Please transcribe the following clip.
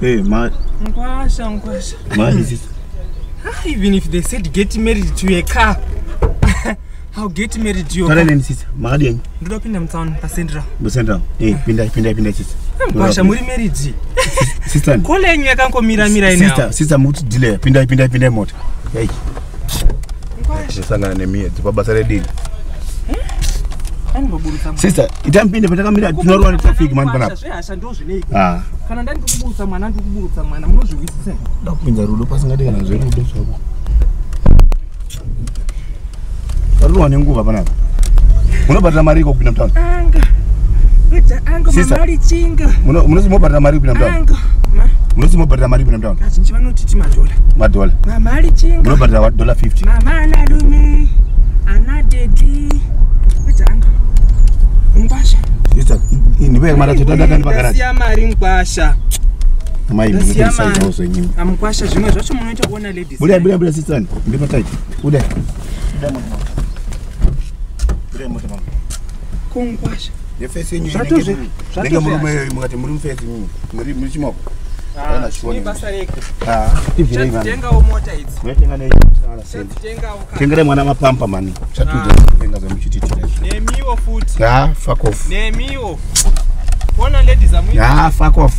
Eh, ma Nkwasha, nkwasha. Ma sister. Ah, even if they said get married to a car, I'll get married to your Tara car. neni sister. Makadi yenyu. Ndoda kupinda mutown paCentral. Mucentral. Eh, pinda pinda pinda sister. Nkwasha, muri married. Sister. Kole yenyu yakangomira-mira ine Sister, sister muti delay. Pinda pinda pinda mota. Hey. Nkwasha. Sangana nemiedzo pabasa redini. Anomboburutsa mwana. Sister, itampinde patakamira tinorwa netraffic mani panapa. Zvehasha ndozvineiko? Ah. Kana ndani ndikuburutsa mwana, ndikuburutsa mwana, munozvihwisisa here? Da kupinza rudo pasingadi kana zverudo zvako. Taruwa nenguva panapa. Munobhatira mari iko kupinda mutauni? Anga. Ita anga Sister. mama lichinga. Munozi mobhatira mari kupinda mutauni? Anga. Ma. Munozi mobhatira mari kupinda mutauni? Kazhinji vanotiti madhola. Madhola. Mama lichinga. Munobhatira dollar 50. Mama analume. Ana dedi. Ita anga. Ngwasha. Sister, ndipe mari yacho tadakani pagarage. Ndasiya mari ngwasha. Mai Ndasiya munopinda mari. zvenyu. Amukwasha zvimwe zvacho munoita kuona ladies. Buda buda buda sister. Ndipe tight. Buda. Buda mota. Buda mota mama. Kungwasha. Nefesi yenyu Zvatozve- inenge zvatozve murume mukati muri mufesi muri muri chimoko. Kana chione. Ni basa reko. Ah, ibvirei mani. Chadzitengawo mota idzi. Munotenga nei? Chadzitengawo ka. Tengerai mwana mapampa mani. Chatuta tenga zvemuchititira. Nemiwo futi. Ah, fuck off. Nemiwo. Ona ladies amuita. Ah, fuck off.